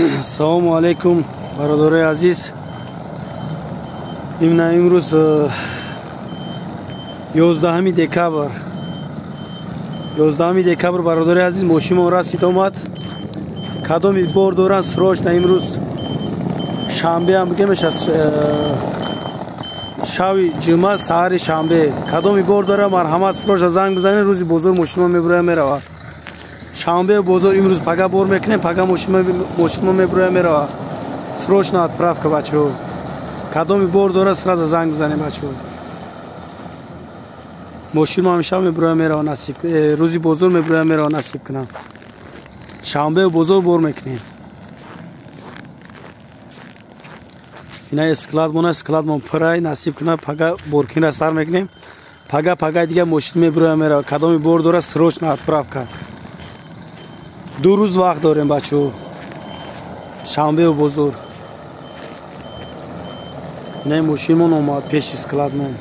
Ассалому алайкум, бародарои азиз. Имна имрӯз 11 декабр. 11 декабр, бародарои азиз, мошинмон расид омад. Кадоми бор доран срочно имрӯз шанбе ҳам бигемеш аз шаби ҷумъа саҳари шанбе. Кадоми бор дора, марҳамат, срочно занг бизанед, рӯзи бозор мошинмон мебуроя меравад. Шанбе бозор имрӯз пага бор мекунем, пага мошинмо мебуроя мерава. Срочно отправка, бачаҳо. Кадоми бор дора, сразу занг бизанем, бачаҳо. Мошинмо ҳамеша мебуроя мерава, насиб рӯзи бозор мебуроя мерава, насиб кунам. Шанбе бозор бор мекунем. Ина склад мона, склад мон пурай, насиб кунам, пага боркинра сар мекунем. Пага пага дига мошин мебуроя мерава. Кадоми бор дора, срочно отправка. 2 рӯз вақт дорем, бачаҳо. Шанбеу бозор. Ина мошинмон омад пеши складмон.